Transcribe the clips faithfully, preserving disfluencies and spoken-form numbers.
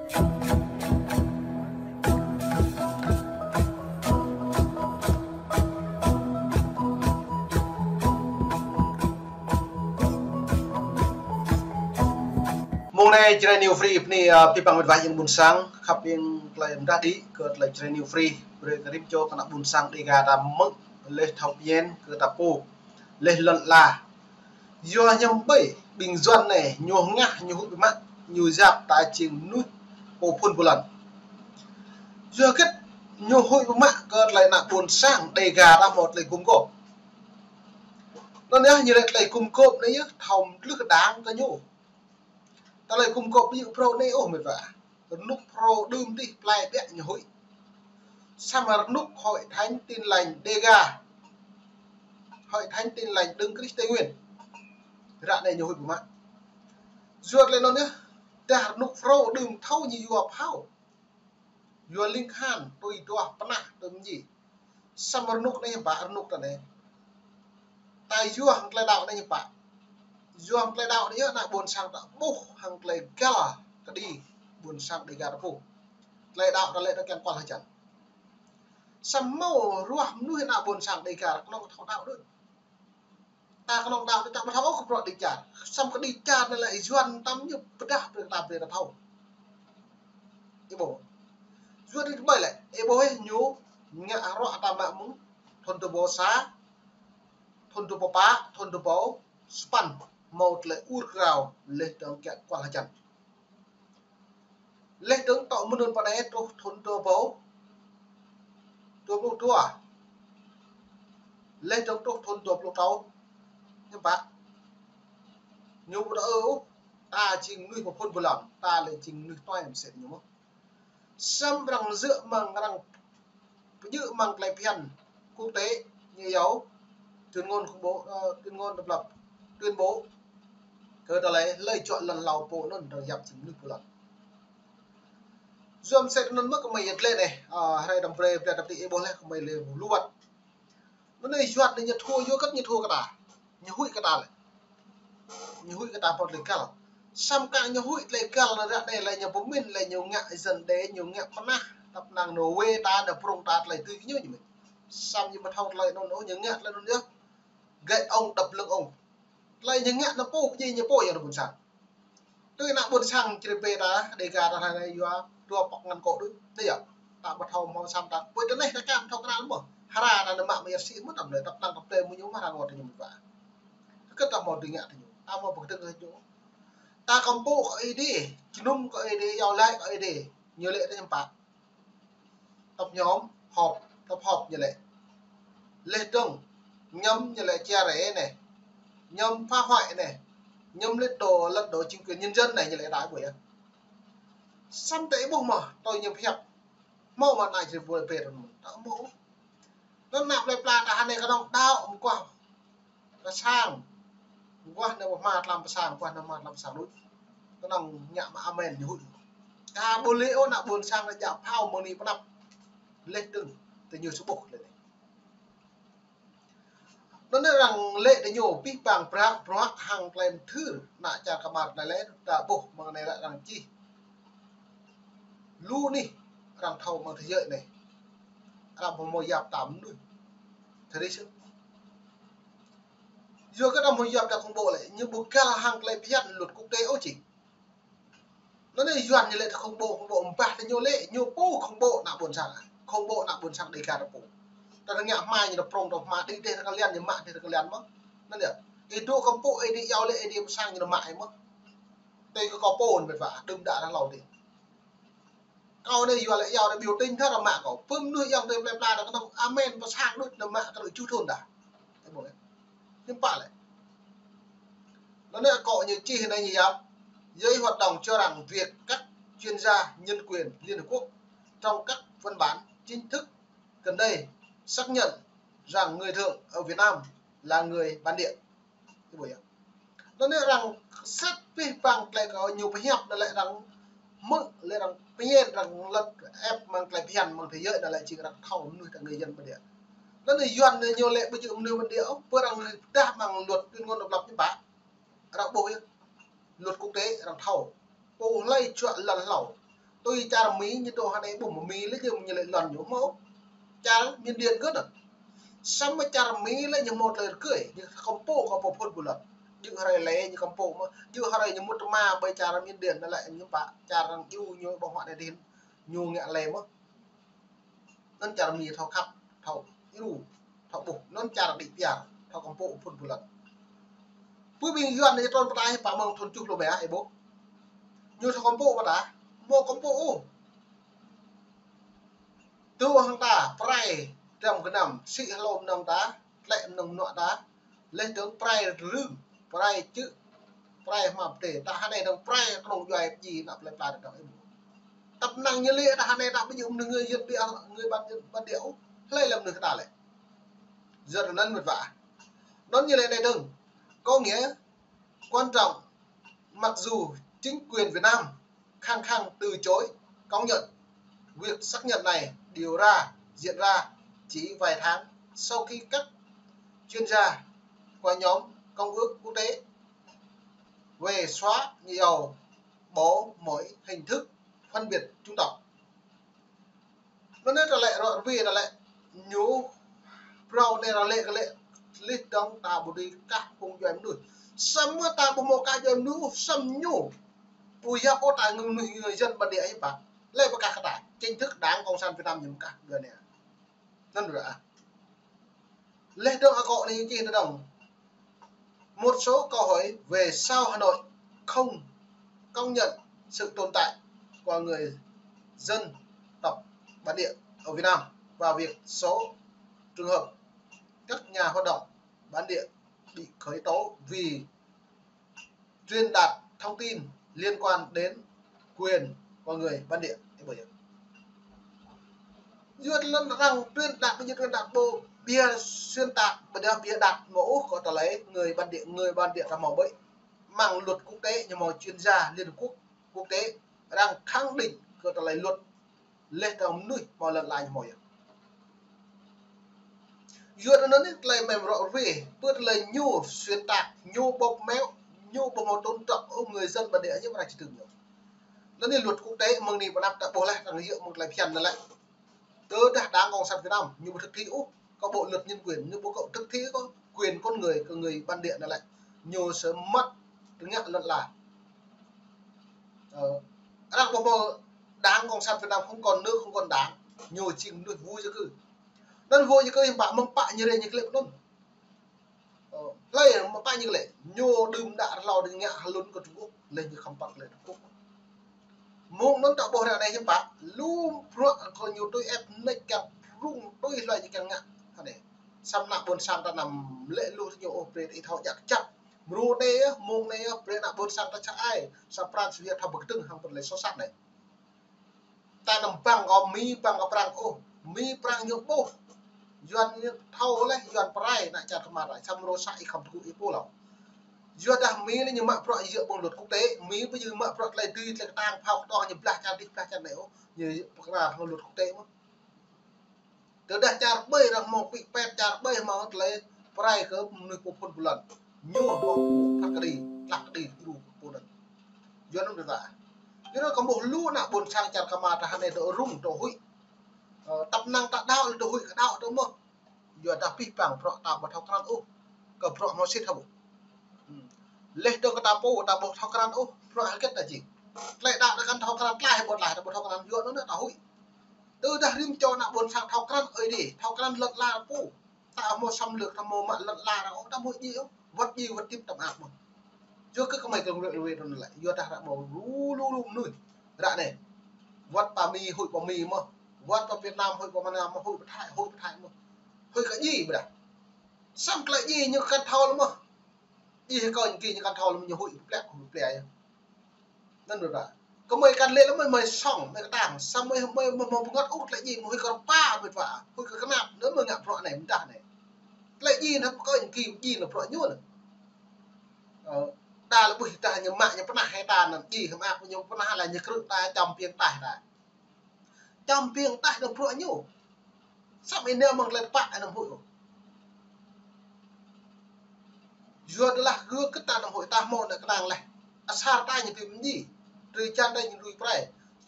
Mông anai Jrai New Free bơni, ơ, abih bang met wa ayŏng ƀuôn sang, khăp ƀing tơlơi mơdah đĭ kơ tơlơi Jrai New Free, brơi kơ rĭm čô kơ ană ƀuôn sang Đêga ta mơ̆ng, laih thâo pơmĭn kơ ta pô, laih lŏn ala. Yua hiam ƀơi, ƀing Yuan anai, ñu hơngah, ñu huĭ biă mă, ñu yap ta jing mơnuih pô phŭn pơlŏn. Yua hơget ñu huĭ biă mă kơ tơlơi ană ƀuôn sang Đêga ta hmâo tơlơi gum gôp. Anŭn yơh ñu laĭ tơlơi gum gôp anai yơh thâo mơtlưh kơđang kơ ñu. Tơlơi gum gôp ƀu djơ̆ Phrô anai ôh met wa. Rơnŭk Phrô đưm dih plơi ƀiă ñu huĭ. Samơ̆ rơnŭk Hội Thánh Tin Lành Đêga, Hội Thánh Tin Lành Đấng Christ Tây Nguyên, ră anai ñu huĭ biă mă. Yua tơlơi anŭn yơh, dah rơnŭk Phrô đưm thâo ñu yua phao, yua ling khan, tui duah pơnah tui mơñi. Samơ̆ rơnŭk anai hiư̆m pă, rơnŭk ta anai. Ta yua hăng tơlơi đaŏ anai hiư̆m pă. Yua hăng tơlơi đaŏ anai yơh ană ƀuôn sang ta ƀuh hăng tơlơi găl kơđi ƀuôn sang Đêga ta pô. Tơlơi đaŏ ta lĕ ta kiăng kual hơjăn. Samơ̆ hmâo ruah mơnuih ană ƀuôn sang Đêga ta kơnơ̆ng thâo đaŏ đôč. Ta kơnơ̆ng đaŏ ta ƀu thâo ôh kơ bruă đĭ čar. Samơ̆ kơ đĭ čar anai lĕ Yuan tam ñu pơdah brơi kơ ta brơi ta thâo. Ih ƀuh. Yuan đĭ tơƀơi lĕ, ih ƀuh ih ñu ngă ruă ta mă mơ̆ng thun dua rơbâo sa, thun dua rơbâo pă, thun dua rơbâo sapăn, hmâo tơlơi ur krao, laih dơ̆ng kiăng kual hơjăn. Laih dơ̆ng tŏ mơnŭn pơ anai truh thun dua rơbâo dua pluh dua. Laih dơ̆ng truh thun dua pluh klâo. Hiư̆m pă. Ñu ƀu đaŏ ôh, ta jing mơnuih pô phŭn pơlŏn, ta lĕ jing mơnuih tuai mơsĕ ñu mơ̆n. Samơ̆ arăng djơ̆ mơ̆ng arăng pơjơ̆ mơ̆ng tơlơi phiăn quốc tế, ñu iâu tuyên ngôn khủng bố, ơ, tuyên ngôn độc lập, tuyên bố kơ tơlơi, hlơi čuă lŏn hlâo pô anŭn arăng yap jing mơnuih pô lŏn. Yua mơsĕ anŭn mơ̆ kơmơi yet lĕ anai, ơ, hrơi đăm brơi, brơi đăm tĭ ih ƀuh lĕ kơmơi lĕ lu wăt. Mơnuih Yuan anai ñu thâo yua hơget ñu thâo kơ ta. Ñu huĭ kơ ta lĕ. Ñu huĭ kơ ta pơ̆t tơlơi găl. Samơ̆ kơ ñu huĭ tơlơi găl anai ră anai lĕ ñu pơmĭn lĕ ñu ngă dân đe, ñu ngă pơnah, tăp năng nao wai ta, nao prŏng ta tơlơi tui kơ ñu ñu mĭn. Samơ̆ ñu ƀu thâo tơlơi anŭn ôh, ñu ngă tơlơi anŭn yơh. Gậy ông đập lưng ông. Tơlơi ñu ngă nao pô, pơdjai ñu pô yơh ană ƀuôn sang. Tui ană ƀuôn sang Jrai pơ ta, Đêga ta hrơi anai yua dua pŏk ngăn kŏ đôč. Anai yơh. Ta ƀu thâo hmâo sam ta. Pơ tơ anai ta kiăng thâo kơnăl mơ̆. Hra ta nao mă mơyar sĭ mơ̆ tăm lĕ, tăp năng tăp tơlơi mơ̆ ñu mă hra ngŏ tơ ñu mĭn wa. Hơget ta hmâo tơlơi ngă tơ ñu. Ta hmâo pơkơdơ̆ng kơ ñu. Ta kơmpŭ kơ Ơi Adai, jơnum kơ Ơi Adai, iâu laĭ kơ Ơi Adai. Ñu lĕ tơ hiư̆m pă. Tập nhóm họp, tập họp ñu lĕ. Laih dơ̆ng, nhóm ñu lĕ chia rẽ anai. Nhóm phá hoại anai. Nhóm lật đổ, lật đổ chính quyền nhân dân anai ñu lĕ đa ƀuh yơh. Samơ̆ ta ih ƀuh mơ̆, tui ñu pơhiăp. Hmâo mơ̆ anai Jrai ƀuh pơ rơnŭk. Ta hmâo. Anŭn ană plơi pla ta hơnai kơnơ̆ng đaŏ mơguah pơ sang. Mơguah nao pơ hma tlam pơ sang, mơguah nao hma tlam pơ sang đôč. Kơnơ̆ng ngă mă amen ñu huĭ. Ta ƀu lĕ ôh ană ƀuôn sang ta djă phao mơ̆ng anai pơ anăp. Laih dơ̆ng, tơ ñu sơƀŭk lĕ anai. Anŭn arăng lĕ tơ ñu abih bang bruă, bruă hăng tơlơi mơthưr, ană čar kơmar anai lĕ, ta ƀuh mơ̆ng anai lĕ arăng čih. Lu anih arăng thâo mơ̆ng thế giới anai. Arăng ƀu hmâo yap ta mơnuih. Thế giới. Yua kơ arăng ƀu hmâo yap ta khủng bố lĕ, ñu ƀu găl hăng tơlơi phiăn luật quốc tế ôh či. Anŭn anai Yuan ñu lĕ ta khủng bố, khủng bố ƀah tơ ñu lĕ, ñu pô khủng bố ană ƀuôn sang. Khủng bố ană ƀuôn sang Đêga ta pô. Ta ngă hma ñu ta prŏng ta hma, đĭ dêh ta kơ lian ñu mă dêh ta kơ lian mơ̆n. Anŭn yơh. Ih dŏ kơmpŭ Ơi Adai iâu lĕ Ơi Adai pơ sang ñu ta mă ih mơ̆n. Tui kơ kâo pô anŭn met wa, đưm đă ta hlâo dih. Kâo anai yua lĕ iâu ta biểu tình thâo ta mă kâo. Pơ mơnuih ayŏng adơi plơi pla ta kơnơ̆ng amen pơ sang đôč ta mă kơ đôč čuh thun ta. Ih ƀuh lĕ. Hiư̆m pă lĕ. Anŭn anai akŏ ñu čih anai ñu yap. Giới hoạt động cho rằng việc các chuyên gia nhân quyền Liên Hợp Quốc trong các văn bản chính thức gần đây xác nhận rằng người Thượng ở Việt Nam là người bản địa. Ih ƀuh yơh. Anŭn anai arăng sĕt abih bang tơlơi kơ ñu pơhiăp anŭn lĕ arăng hmư̆ lĕ arăng pơñen arăng lăt ĕp mơ̆ng tơlơi phiăn mơ̆ng thế giới anŭn lĕ jing arăng thâo mơnuih ta người dân bản địa. Anŭn anai Yuan anai ñu lĕ ƀu djơ̆ mơnuih bản địa ôh, pơ arăng pơdah mơ̆ng luật tuyên ngôn độc lập hiư̆m pă. Arăng ƀuh yơh. Luật quốc tế arăng thâo. Pô hlơi čuă lŏn hlâo. Tui čar Mi ñu tŭ hơnai ƀuh Mi lĕ ñu ñu lĕ lŏn ñu mơ̆. Čar Miên Điên kơ anŭn. Samơ̆ čar Mi lĕ ñu mơ̆ tơlơi rơgơi, ñu kăm pŭ kơ pô phun pơlŏn. Ñu hrơi lĕ ñu kăm pŭ mơ̆, ñu hrơi ñu mŭt tơma ƀơi čar Miên Điên anŭn lĕ ñu pă čar arăng djru ñu ƀơ̆ng huă anai đin ñu ngă lĕ mơ̆. Anŭn čar Mi thâo khăp, thâo djru, thâo ƀuh, anŭn čar đĭ piar, thâo kăm pŭ phun pơlŏn. Pơ ƀing Yuan anai trŭn pơtai pă mơ̆ng thŭn tơjuh pluh rơma, ih ƀuh. Ñu thâo kăm pŭ pơtai, mơ̆ kăm pŭ ôh. Tơ hăng ta, prai, trăm gơnam, sĭ hlô mơnơ̆ng ta, tlĕ mơnơ̆ng mơnuă ta, leh dơ̆ng prai rưng, prai čư̆, prai hmap tê, ta hơnai dơ̆ng prai kơnơ̆ng djuai pơjing ană plơi pla dơ̆ng ih ƀuh. Tăp năng ñu lĕ ta hơnai ta ƀu djơ̆ mơnuih người dân ƀiă, người bản, bản địa ôh, hlơi lăm mơnuih kơ ta lĕ. Yua anŭn mơ̆n wă. Anŭn ñu lĕ anai dơ̆ng. Có nghĩa quan trọng, mặc dù chính quyền Việt Nam khăng khăng từ chối công nhận việc xác nhận này, điều ra diễn ra chỉ vài tháng sau khi các chuyên gia của nhóm Công ước Quốc tế về xóa dầu bỏ mọi hình thức phân biệt chủng tộc. Anŭn anai ta lĕ ră ruai ta lĕ ñu phrâo anai ta lĕ kơ lĕ leh dơ̆ng ta ƀu dưi kah phung djuai mơnuih. Samơ̆ ta ƀu hmâo kah djuai mơnuih, samơ̆ ñu ƀu yap ôh ta ngă mơnuih dân bản địa ih pă. Lĕ pơkah kơ ta, chính thức Đảng Cộng sản Việt Nam ñu pơkah djuai anai. Anŭn ră. Leh dơ̆ng akŏ anai čih dơ̆ng. Một số câu hỏi về sao Hà Nội không công nhận sự tồn tại của người dân tộc bản địa ở Việt Nam và việc số trường hợp các nhà hoạt động bản địa bị khởi tố vì truyền đạt thông tin liên quan đến quyền của người bản địa. Ih ƀuh yơh. Yua lŏn arăng truyền đạt, ƀu djơ̆ truyền đạt ƀu, bịa xuyên tạc, ƀu dah bịa đặt mơ̆ ôh kơ tơlơi người bản địa, người bản địa ta hmâo ƀơi. Mơ̆ng luật quốc tế ñu hmâo chuyên gia Liên Hợp Quốc, quốc tế arăng khẳng định kơ tơlơi luật leh dơ̆ng mơnuih hmâo lŏn ala ñu hmâo yơh. Yua anŭn anai tơlơi mơ̆ng ră ruai, pơ tơlơi ñu xuyên tạc, ñu bóp méo, ñu ƀu hmâo tôn trọng ôh người dân bản địa ñu pơrai čih tơm ñu. Anŭn anai luật quốc tế mơ̆ng anai pơnăp ta ƀuh leh, arăng yua mơ̆ng tơlơi phiăn anŭn lĕ. Tơdah Đảng Cộng sản Việt Nam ñu ƀu thực thi ôh kơ bộ luật nhân quyền, ñu ƀu kơ thực thi kơ quyền con người, kơ người bản địa anŭn lĕ, ñu sẽ mất tơngă lŏn ala. Ơ, arăng ƀuh mơ̆ Đảng Cộng sản Việt Nam không còn nước, không còn đảng, ñu jing mơnuih vô gia cư. Anŭn vô gia cư hiư̆m pă, mơ̆ng pă ñu rai ñu klĕ anŭn. Ơ, hlơi mơ̆ng pă ñu klĕ, ñu đưm đă rơlâo đĭ ngă hlŭn kơ Trung Quốc, leh ñu khăm păt lĕ Trung Quốc. Mơ̆ng anŭn ta ƀuh ră anai hiư̆m pă, lu bruă kơ ñu tui ĕp anai kiăng prung tui hlơi ñu kiăng ngă. Hơnai. Samơ̆ ană ƀôn sang ta anăm lĕ lu ñu ôh brơi ih thâo jak čăp. Mrô anai yơh, mơ̆ng anai yơh, brơi ană ƀôn sang ta čă ai. Sa pran sa viă thâo pơkơdơ̆ng hăng pơlei soh sat anai. Ta anăm băng kơ Mi, băng kơ Prăng ôh. Mi Prăng ñu ƀuh. Yuan ñu thâo leh, Yuan pơrai, ană čar kơmar rai. Samơ̆ rơsă ih khăm tơgŭ ih pô lŏ. Yua dah Mi lĕ ñu mă bruă yua ƀơ̆ng luật quốc tế, Mi ƀu djơ̆ mă bruă tơlơi dưi, tơlơi kơtang, phao kơtong ñu blah čar dih, blah čar anai ôh, ñu pơkra hăng luật quốc tế mơ̆n. Tơdah čar ƀơi arăng hmâo pĭ pet, čar ƀơi hmâo tơlơi pơrai kơ mơnuih pô phun pơlŏn. Ñu hmâo phat kơđi, tlah kơđi, djru pô anŭn. Yua anŭn tơdah. Yua anŭn kơ ƀuh lu ană ƀôn sang čar kơmar ta hơnai dŏ rŭng, dŏ huĭ. Ơ, tăp năng ta đaŏ, dŏ huĭ kơ đaŏ dŏ mơ̆n. Yua dah pih pang bruă ta ƀu thâo krăn ôh. Kơ bruă hmâo sĭt hă ƀuh. Hmm. Leh dơ̆ng kơ ta pô, ta ƀu thâo krăn ôh. Bruă hơget ta jing. Tơlơi đaŏ ta kăn thâo krăn tlaih, ƀu tlaih, ta ƀu thâo krăn, yua anŭn ta huĭ. Tơdah rĭm čô ană ƀôn sang thâo krăn Ơi Adai, thâo krăn lŏn ala pô. Ta hmâo xâm lược, ta hmâo mă lŏn ala arăng ôh, ta hmâo djai ôh. Wơ̆t djai, wơ̆t hơdip ta mơak mơ̆n. Yua kơ gơmơi kơ ră ruai anŭn lĕ. Yua dah ră ƀu lu lu lu mơnuih. Ră anai. Wơ̆t pơ Mi huĭ pơ Mi mơ̆n. Wơ̆t pơ Việt Nam huĭ pơ Việt Nam mơ̆n, huĭ pơ Thái, huĭ pơ Thái mơ̆n. Huĭ kơ djai ƀiă dah. Samơ̆ tơlơi djai ñu kăn thâo lĕ mơ̆n. Djai kơ ñu kơ ñu kăn thâo lĕ mơ̆n, ñu huĭ plĕk, huĭ plĕk yơh. Anŭn ƀiă dah. Gơmơi kăn lĕ lĕ mơ̆n, mơi sŏng, mơi kơtang. Samơ̆ mơi, mơi, mơi, mơi bơngăt ôh tơlơi djai, mơi huĭ kơ rơpa, mơi pha. Huĭ kơ kơnap, anŭn mơi ngă bruă anai, mơdah anai. Tơlơi djai anŭn pơkŏn kơ djai, anŭn bruă ñu anŭn. Ơ, đa lĕ ƀuh ta ñu mă ñu pơnah hĭ ta anŭn, djai hĭ mă ñu pơnah lĕ ñu krư̆ ta, čăm piêng taih ta. Čăm piêng taih anŭn bruă ñu. Samơ̆ ih nao mơ̆ng tơlơi tơpă anŭn huĭ ôh. Yua dah lĕ gơ̆ kơ ta anŭn huĭ ta hmâo anŭn kơnang leh. Asar ta ñu tui mơñi. Drơi jăn ta ñu lui pơrai.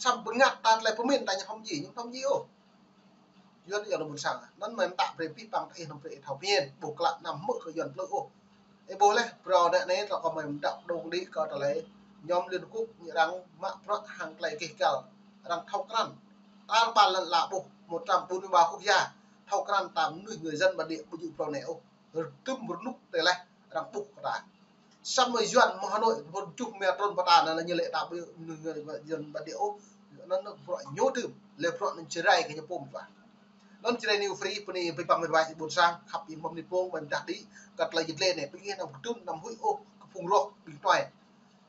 Samơ̆ bơngăt ta tơlơi pơmĭn ta ñu hom ji, ñu hom ji ôh. Yuan yua anŭn ƀôn sang. Anŭn mơ̆ ta brơi pih păng ta ih anăm brơi thâo pơmĭn. Ƀu klă anăm hmư̆ kơ Yuan plư ôh. Ih ƀuh lĕ, phrâo anai anai, ta kơ mơ̆ mơdăp dong đĭ kơ tơlơi nhóm Liên Hợp Quốc ñu arăng mă bruă hăng tơlơi kih kal. Arăng thâo krăn. Tal pal lăn ala ƀuh, một trăm bốn mươi ba quốc gia. Thâo krăn ta mơnuih người dân bản địa ƀu djơ̆ phrâo anai ôh. Tơm rơnŭk tơlơi arăng ƀuh kơ ta. Samơ̆ Yuan mơ̆ng Hà Nội, hơnŭn tơjuh rơma trun pơ ta anŭn lĕ ñu lĕ ta ƀu mơnuih người dân bản địa ôh. Anŭn bruă ñu tơm, lĕ bruă anŭn Jrai kơ ñu pôm ƀă. Anŭn Jrai New Free, bơni abih bang met wa ƀôn sang, khăp in mơ̆ng anai pơ̆ng, mơ̆ng dah đĭ, kơ tơlơi jơt lĕ anai, pơngih anăm kơdŭn, anăm huĭ ôh, kơ phung roh, ƀing tuai.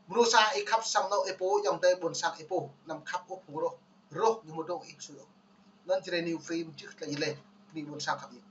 Mơnuih sa ih khăp sang anŏ ih pô, ayŏng adơi ƀôn sang ih pô, anăm khăp ôh phung roh. Roh ñu mơ̆ dŏ ih sui ôh. Anŭn Jrai New Free mơčih tơlơi jơt lĕ, bơni ƀôn sang khăp in.